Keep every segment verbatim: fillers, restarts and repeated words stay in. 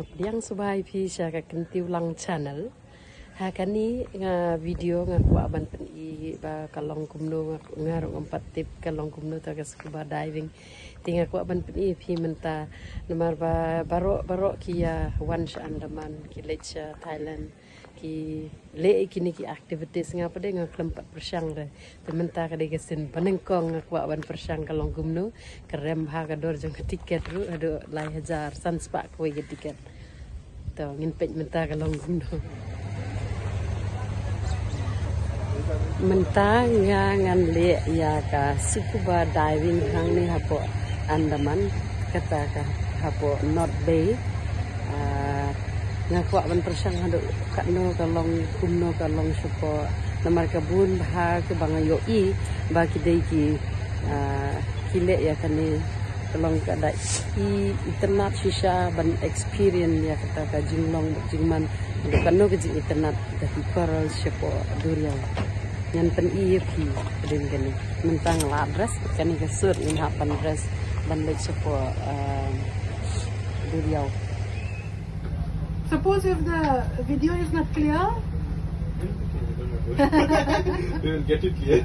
Pdiang sngewbha ïa phi sha ka Kyntiew Lang channel. Ha kane nga video nga kwah ban pyni ba ka long kumno, nga, nga ruh ngam pat tip ka long kumno ta ka scuba diving. Te nga kwah ban pyni ïa phi mynta namar ba baroh baroh ki ïa wan sha Andaman, ki leit sha Thailand, ki leh kine ki activities. Nga pat de nga khlem pat pyrshang re. Te mynta ka dei ka sien ba nyngkong nga kwah ban pyrshang ka long kumno, ka rem bha ka dor jong ka tiket ruh haduh lai hajar, san spah kawei ka tiket. To ngin peit mynta ka long kumno. Mynta nga ngan leh ïa ka scuba diving hangne hapoh Andaman, kata ka hapoh North Bay. Ah, nga kwah ban pyrshang haduh katno ka long, kumno ka long shapoh. Namar ka bun bha kiba nga ïohi ba ki dei ki, ah, ki leh ïa kane, ka long ka da i-, itynnad shisha ban experience ïa kata ka jinglong jingman. Haduh katno ka jingitynnad da ki coral shapoh duriaw. Ngan pyni ïa phi hadien kane. Mynta nga la dress bad kane ka suit, ngin hap ban dress ban leit shapoh, ah, duriaw. Suppose if the video is not clear. We will get it clear.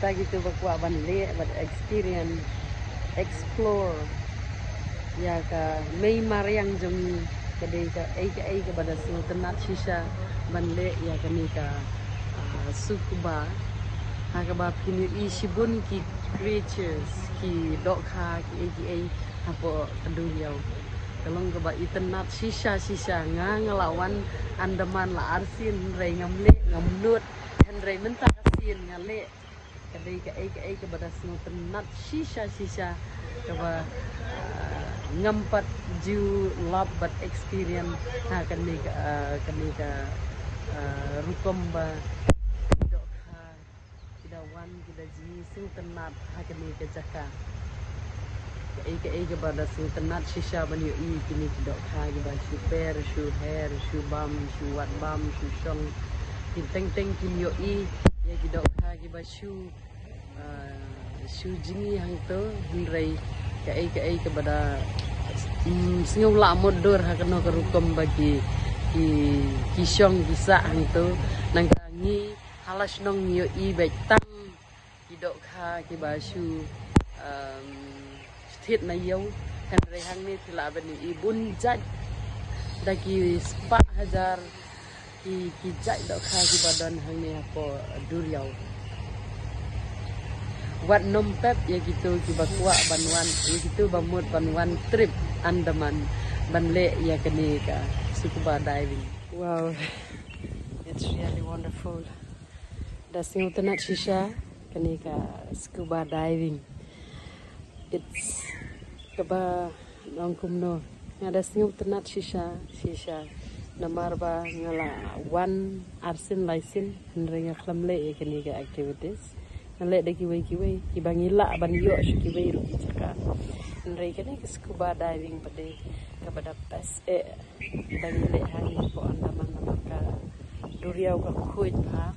Ta kitu ba kwah ban leh, ban experience, explore ïa ka mei mariang jong ngi, ka dei ka ei ka ei kaba da sngewtynnat shisha ban leh ïa kane ka, ah, scuba. Ha kaba phin ïohi shibun ki creatures, ki dohkha, ki ei ki ei hapoh ka duriaw. Ka long kaba itynnat shisha shisha. Nga nga la wan Andaman la arsien hynrei ngam leh, ngam nud, hynrei mynta ka sien nga leh. Ka dei ka ei ka ei kaba da sngewtynnat shisha shisha, kaba, ah, ngam pat ju lap bad experience ha kane ka, ah, kane ka, ah, rukom ba ki dohkha ki da wan, ki da jngi sngewtynnat ha kane ka jaka. Ka ei ka ei kaba da sngewtynnat shisha ban ïohi kine ki dohkha kiba shu per, shu her, shu bam, shu wad bam, shu shong. Ki teng teng kim ïohi ïa ki dohkha kiba shu, ah, shu jngi hangto, hynrei ka ei ka ei kaba da, mm, sngew lah mutdur ha kano ka rukom ba ki, ki, ki shong ki sah hangto. Nangta ngi ha la shnong ngi ïohi beit tang ki dohkha kiba shu, um, thied na ïew, hynrei hangne phi lah ban ïohi bun jait, da ki spah hajar ki, ki jait dohkha kiba don hangne hapoh duriaw. Wat nym pep ïa kito kiba kwah ban wan, ïa kito ba mut ban wan trip Andaman ban leh ïa kane ka scuba diving. Wow, it's really wonderful. Da sngewtynnat shisha kane ka scuba diving. It's kaba nongkumno. Nga da sngewtynnat shisha shisha. Namar ba nga la wan arsien laisien hynrei nga khlem leh ïa kane ka activities. Nga leh da kiwei kiwei kiba ngi lah ban ïoh sha kiwei ruh ki jaka. Hynrei kane ka scuba diving pat dei kaba da best eh ba ngi leh hangne hapoh Andaman namar ka duriaw ka khuid bha.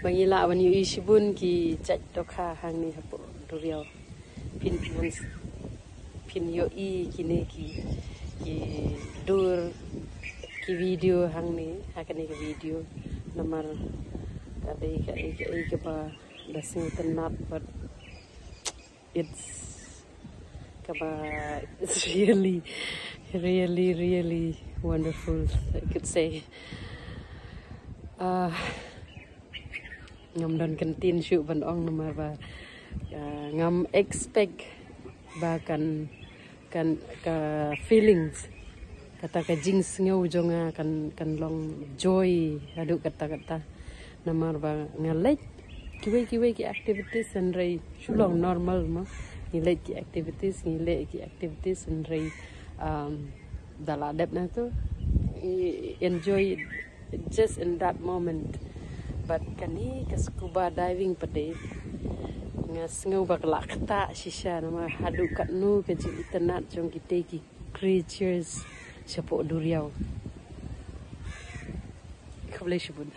Ba ngi lah ban ïohi shibun ki jait dohkha hangne hapoh duriaw. Phin, phin, phin ïohi kine ki, ki dur, ki video hangne, ha kane ka video. Namar ka dei ka ei ka ei kaba da sngewtynnat bad it's kaba, it's really, really, really wonderful, I could say. Ah, ngam don kyntien shuh ban ong namar ba, ah, ngam expect ba kan, kan, ka feelings, kata ka jingsngew jong nga kan, kan long joy haduh katta katta. Namar ba nga leit kiwei kiwei ki activities hynrei shu long normal mo. Ngi leit ki activities, ngi leh ki activities hynrei, um, da la dep na tu, i enjoy just in that moment. But kane ka scuba diving pat dei nga sngew ba ka la ktah shisha namar haduh katno ka jingitynnat jong kitei ki creatures shapoh duriaw. Khublei shibun.